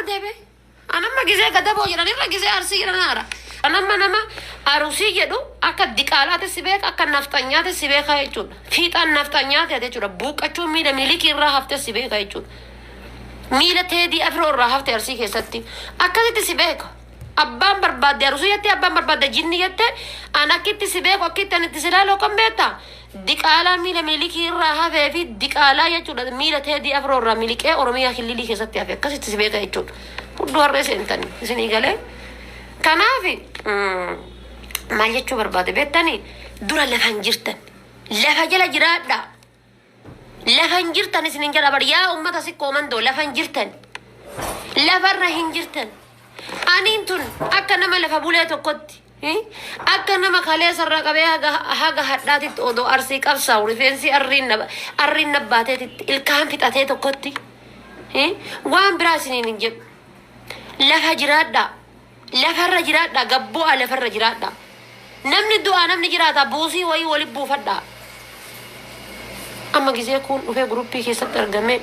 Deebe. Anamma gizee gadaboo jedhanirra gizee Arsii jedhan aara. Anamma nama Arusii jedhu akka diqaalaatti si beeka, akka nafxanyaatti si beeka jechuudha. Fiixaan nafxanyaati jechuudha. Buuqqachuu miila Mililikii irraa hafte si beeka jechuudha. Miila Teedii Afroo irraa hafte Arsii keessatti. Akkasitti si beeka. Abbaan barbaadde Arusii jettee, abbaan barbaadde jinni jettee, an akkitti si beeku, akkitti ani itti si ilaalu kan beektaa? Diqaalaa miila Mililikii irraa hafee fi diqaalaa jechuudha miila Teedii Afroo irraa miliqee Oromiyaa killilii keessatti hafe akkasitti si beeka jechuudha. Hudduu harree seentanii isinii galee. Kanaaf maal jechuu barbaade beektanii? Dura lafa hin jirtan. Lafa jala jiraadhaa. Lafa hin jirtan isinin jedha bar, yaa ummata Sikkoo Mandoo, lafa hin jirtan. Lafarra hin jirtan. Aniin tun akka nama lafa bulee tokkotti, akka nama kaleessarraa qabee haga hadhaatitti odoo Arsii qabsaa'u rifeensi arriin na baateetitti ilkaan fixatee tokkotti, waan biraa isiniin hin jedhu. Lafa jiraadhaa. Lafarra jiraadhaa. Gabbu'aa lafarra jiraadhaa. Namni du'aa namni jiraata, buusii wayii walitti buufadhaa. Amma gizee kun dhufee guruppii keessatti argame,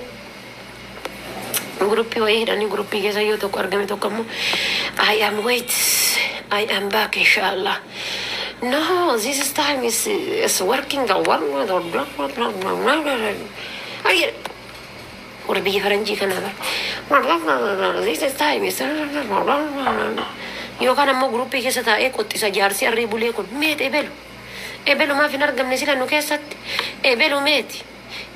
guruppii wayii hidhanii guruppii keessa yoo tokko argame, tokko ammoo "I am wait, I am back, inshallah. No, this is time is working." Ay, warra biyya faranjii kanaa bara "this is time is" yookaan ammoo guruppii keessa taa'ee qoxxisa. Jaarsi arrii bulee kun meet ebelu, ebelu maaf hin argamne sila nu keessatti, ebelu meeti,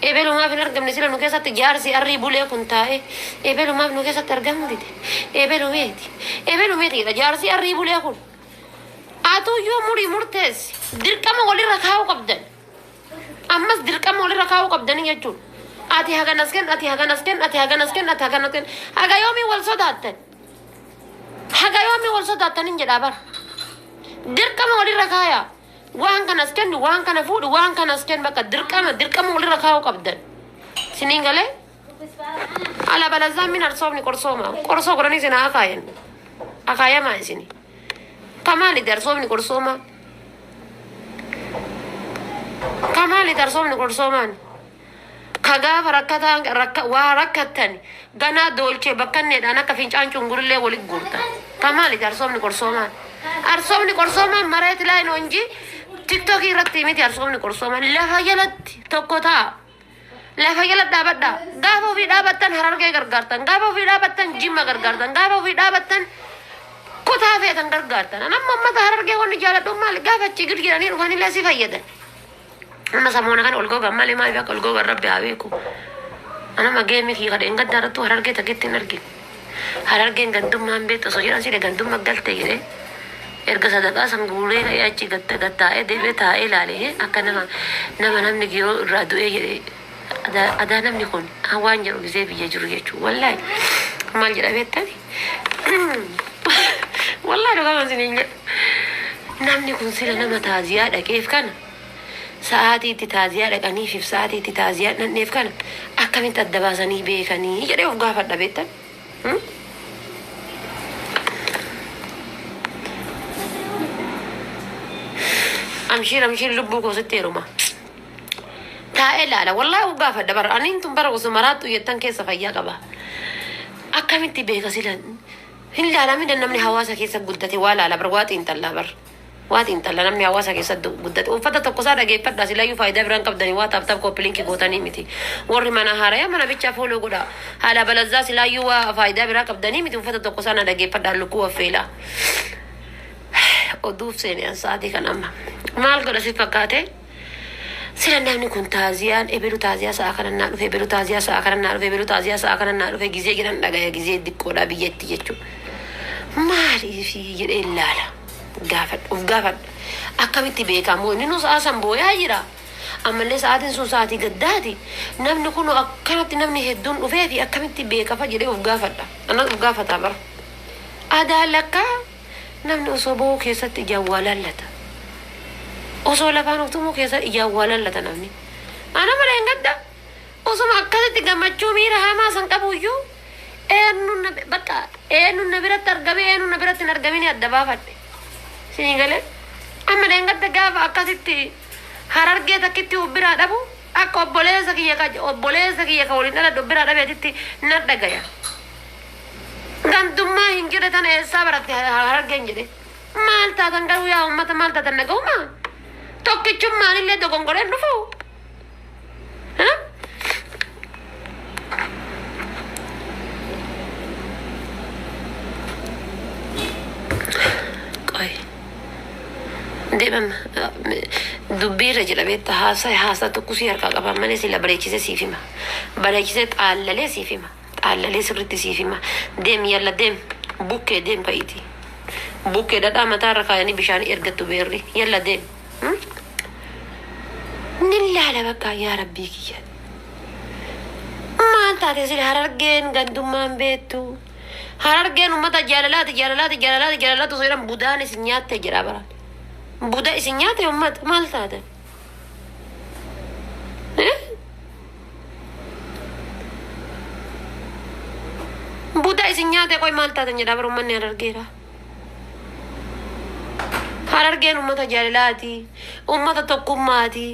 ebelu maaf hin argamne sila nu keessatti? Jaarsi arrii bulee kun taa'ee ebelu maaf nu keessatti argamuu dide, ebelu meeti, ebelu meeti jedha jaarsi arrii bulee kun. Atuu yoo murii murteessi, dirqama walirra kaa'uu qabdan. Ammas dirqama walirra kaa'uu qabdanii jechuudha. Ati haganas kenn, ati haganas kenn, ati haganas kenn, ati haganas kenn. Haga yoomii wal sodaattan? Haga yoomii wal sodaattan hin jedhaa bara. Dirqama walirra kaayaa. Waan kanas kennu, waan kana fuudhu, waan kanas kennu, bakka dirqama walirra kaa'uu qabdan. Siniin galee? Ala balazaa min arsoomni qorsooma. Qorsoo godhanii isin haa kaayan. Akaayamaa isini. Kamaali arsoomni qorsooma? Kamaali arsoomni qorsoomaan? Ka gaafa rakkataan rakka waa rakkattan ganaa doolchee bakkanneedhaan akka fincaan cungurillee walit guurtan. Kamaali arsoomni qorsoomaan? Arsoomni qorsoomaan mareet laayin honji TikTokii irratti miti. Arsoomni qorsoomaan lafa jalatti tokko ta'a. Lafa jala dhaabadha. Gaafa ofii dhaabattan Harargee gargaartan. Gaafa ofii dhaabattan Jimma gargaartan. Gaafa ofii dhaabattan kutaa feetan gargaartan. Amma ummata Harargee wanni jaaladhu maali? Gaafa achi girgiranii dhufanillee si fayyadan. Amma samoona kana ol gogan malee, maaliif akka ol gogan Rabbi haa beeku. Anama geemii kiyya kadheen gaddaa irrattuu Harargee takkitti hin argine. Harargeen gandummaan beektu osoo jedhan sile gandummaa galte jedhee. Erga sadaqaa san guuree ka'ee achi gattaa'ee deebi'ee taa'ee ilaalee akka nama namni yeroo irraa du'ee jedhee adaa namni kun waan jedhu gisee biyya jiru jechuudha. Wallaahi maal jedha beektani? Wallaahi dhugaa isiniin jedha. Namni kun sila nama taaziyaa dhaqeef kana, sa'aatii itti taaziyaa dhaqaniif fi sa'aatii itti taaziyaa dhandheef kana akkamitti adda baasanii beekanii jedhee of gaafadha beektan. Amshiir, amshiir, lubbuu koo sitti heeruma. Taa'ee ilaala, wallaahi of gaafadha bara. Aniin tun bara osoo maraattu jettan keessa fayyaa qaba. Akkamitti beeka sila? Hin ilaalamin, namni hawaasa keessa guddate waa laala bara, waa xiinxallaa bara. Waa xiinxalla namni hawaasa keessa guddate. Uffata tokko isaa dhageeffadha, silayyuu faayidaa biraan qabdanii waa tap tap copy link gootanii miti. Warri mana haaraya mana bichaa follow godha. Haala balazzaa silaayyuu waa faayidaa biraa qabdanii miti, uffata tokko isaa na dhageeffadha, lukkuu affeelaa. Oduuf seene an sa'aatii kan amma. Maal godha si fakkaate? Sila namni kun taaziyaan ebelu taaziyaa sa'a kana naa dhufe, ebelu taaziyaa sa'a kana naa dhufe, ebelu taaziyaa sa'a kana naa dhufe gizee jedhan dhagaya gizee diqqoodhaa biyyatti jechuudha. Maaliif jedhee ilaala. Gaafadha, of gaafadha. Akkamitti beekamu inni nu sa'a san booyaa jira. Ammallee sa'aatiin sun sa'aatii gaddaati. Namni kun akkanatti namni hedduun dhufee fi akkamitti beekafa jedhee of gaafadha. Anas of gaafataa bara. Adaa lakkaa namni osoo boo'uu keessatti ijaan waa laallata. Osoo lafaan of tumuu keessatti ijaan waa laallata namni. Ana malee hin gadda. Osuma akkasitti gammachuu miira hamaa san qabuyyuu eenyuun na bakka eenyuun na biratti argame, eenyuun na biratti hin argamini adda baafadhe. Siinii galee? Amma dheengadda gaafa akkasitti Harargee takkitti of biraa dhabu, akka obboleessa kiyya ka waliin dhaladhu of biraa dhabeetitti nan dhagaya. Gandummaa hin jirre tana eessaa baratte Harargeen jedhe. Maal taatan garuu yaa uummata, maal taatan nagahuma? Tokkichummaan illee dogongoreen dhufu. Qoy. Deemama dubbiirra jira beekta, haasaa haasaa tokko si harkaa qaban malee sila bareechisee siif hima. Bareechisee xaallalee siif hima. Xaallalee sirriitti siif hima. Deem, yalla deem, bukkee deem ka'iiti. Bukkee dhadhaa mataarra kaayanii bishaan ergattu beerri. Yalla deem. Ni laala bakka, yaa rabbii kiyya. Maal taate sila Harargeen gandummaan beektu? Harargeen uummata jaalalaati, jaalalaati, jaalalaati, jaalalaati osoo jedhan budaan isin nyaatte jedha bara. Buda isin nyaate uummata, maal taate? Buda isin nyaate, qoy maal taatan jedha bara uummanni Harargeera. Harargeen uummata jaalalaati, uummata tokkummaati.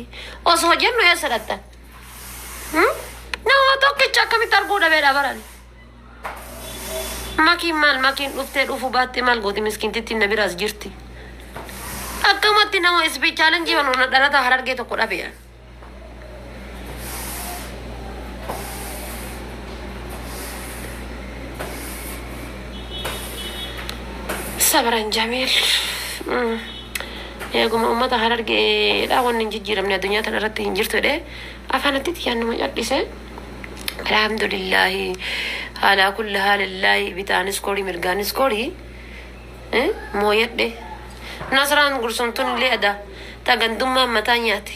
Osoo jennu eessa dhaqxan? Nama tokkicha akkamitti arguu dhabeedha baran. Makiin maal, makiin dhuftee dhufu baattee maal gooti, miskiintittiin na biraas jirti. Akkamatti nama isbii challenge kan dhalata Harargee tokko dhabe. Sabran Jamiil. Eeguma uummata Harargeedha wanni hin jijjiiramne addunyaa tana irratti hin jirtu jedhee afaanatti yaannuma cal'ise. Alhamdulillahi alaa kulli haalillaahi, bitaanis korii mirgaanis korii mooyadhe. Nasraan gursumtuun illee adaa ta gandummaan mataa nyaate.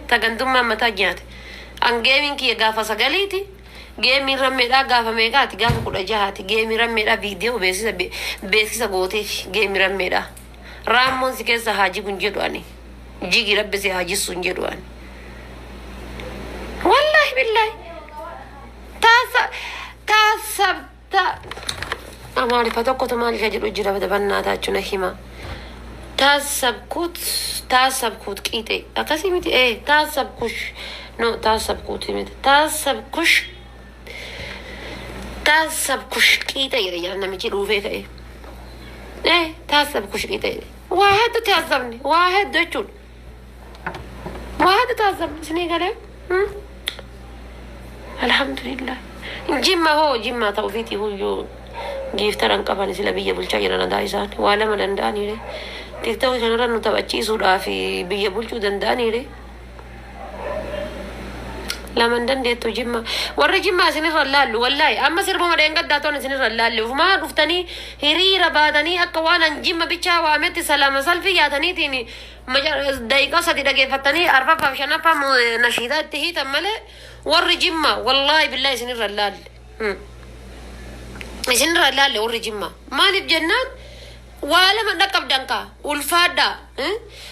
Ta gandummaan mataa nyaate. An gameiin kiyya gaafa 9ti. Gameiin rammeedhaa gaafa meeqaati? Gaafa 16ti. Gameii rammeedhaa viidiyoo beeksisa beeksisa gooteef gameii rammeedhaa. Raammoon si keessa haa jigu hin jedhu ani. Jigi, rabbi si haa jissu hin jedhu ani. Wallaahi billaahi. Taasa taasabta. Amaariffa tokkotu maal ka jedhu jira dabannaa taachuu na hima. ታሰብኩት ታሰብኩት ቂጤ akkasii miti, ee ታሰብኩሽ, no, ታሰብኩት miti, ታሰብኩሽ ታሰብኩሽ qixe jedhe jala namichi dhuufee ka'e. Ee ታሰብኩሽ qixe jedhe. Waa hedduu taasifamne, waa hedduu jechuudha. Waa hedduu taasifamne isinii galee. Alhamdulillah. Jimma hoo, jimma ta'u ofiitii huyyuu giiftaran qaban sila biyya bulchaa jiran adaa isaan waa lama danda'aniire. TikTok kanarra nu taphachiisuudhaaf biyya bulchuu danda'aniire. Lama hin dandeettu jimma. Warri jimmaa isinirra laallu wallaahi, amma sirbuma dheengaddaa toon isinirra laallu. Ufumaa dhuftanii hiriira baatanii akka waan an jimma bichaa waametti salama salfii yaataniitiin daqiiqaa 3 dhageeffattanii arfaffaaf shanaffaa nashiidaa itti hiitan malee warri jimma wallaahi billaahi isinirra laalle. Isinirra laalle warri jimma. Maaliif jennaan waa lama dhaqqabdan kaa ulfaadhaa.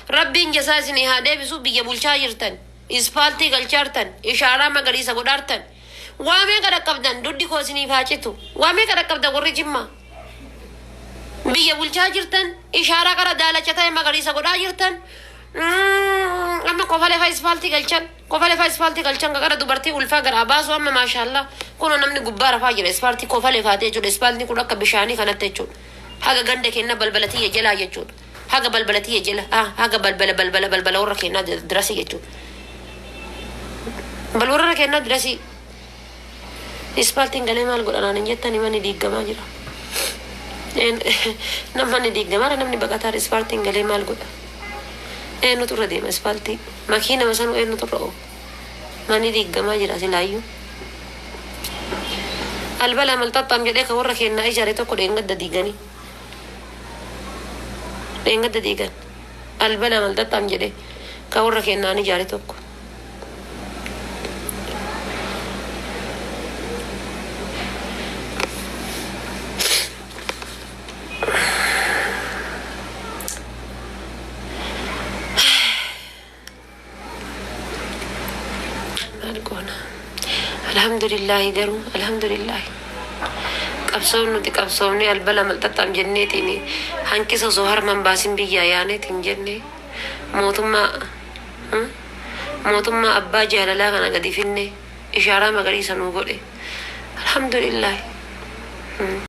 Rabbiin jasaa isinii haa deebisu, biyya bulchaa jirtan. Ispaaltii galchaartan, ishaaraa magariisa godhaartan. Waa meeqa dhaqqabdan, duddi koo isiniif haa citu. Waa meeqa dhaqqabdan warri jimmaa? Biyya bulchaa jirtan, ishaaraa qara daalacha ta'e magariisa godhaa jirtan. Amma qofa lafa ispaaltii galchan, qofa lafa ispaaltii galchan qara dubartii ulfaa garaa baasu, amma maashaallah kunoo namni gubbaa rafaa jira ispaaltii qofa lafaatee jechuudha. Ispaaltiin kun akka bishaanii kanatti jechuudha. Haga ganda kenna balbala tiyya jalaa jechuudha. Haga balbala tiyya jala, haga balbala balbala balbala warra kennaa dirasii jechuudha. Balbala warra kennaa dirasii. Ispaaltiin galee maal godhanaan hin jettanii, manni diigamaa jira. Namni diigamaa, namni baqataa ispaaltiin galee maal godha? Eenyutu irra deema ispaaltii? Makiinama sanuu eenyutu irra oofa? Manni diigamaa jira silaayyuu. Albala malxaxxaam jedhee kan warra kennaa ijaare tokko dheengadda diiganii. Dheengadda diigan. Albala malxaxxaam jedhee kan warra kennaan ijaare tokko. Maal goona? Alhamdulillahi garuu alhamdulillahi. Qabsoon nuti qabsoomne albala malxaxxaam jenneetiin hanqisa osoo harman baasin biyyaa yaaneetiin jenne mootummaa mootummaa abbaa jaalalaa kana gadi finne ishaaraa magariisa nuu godhe. Alhamdulillahi.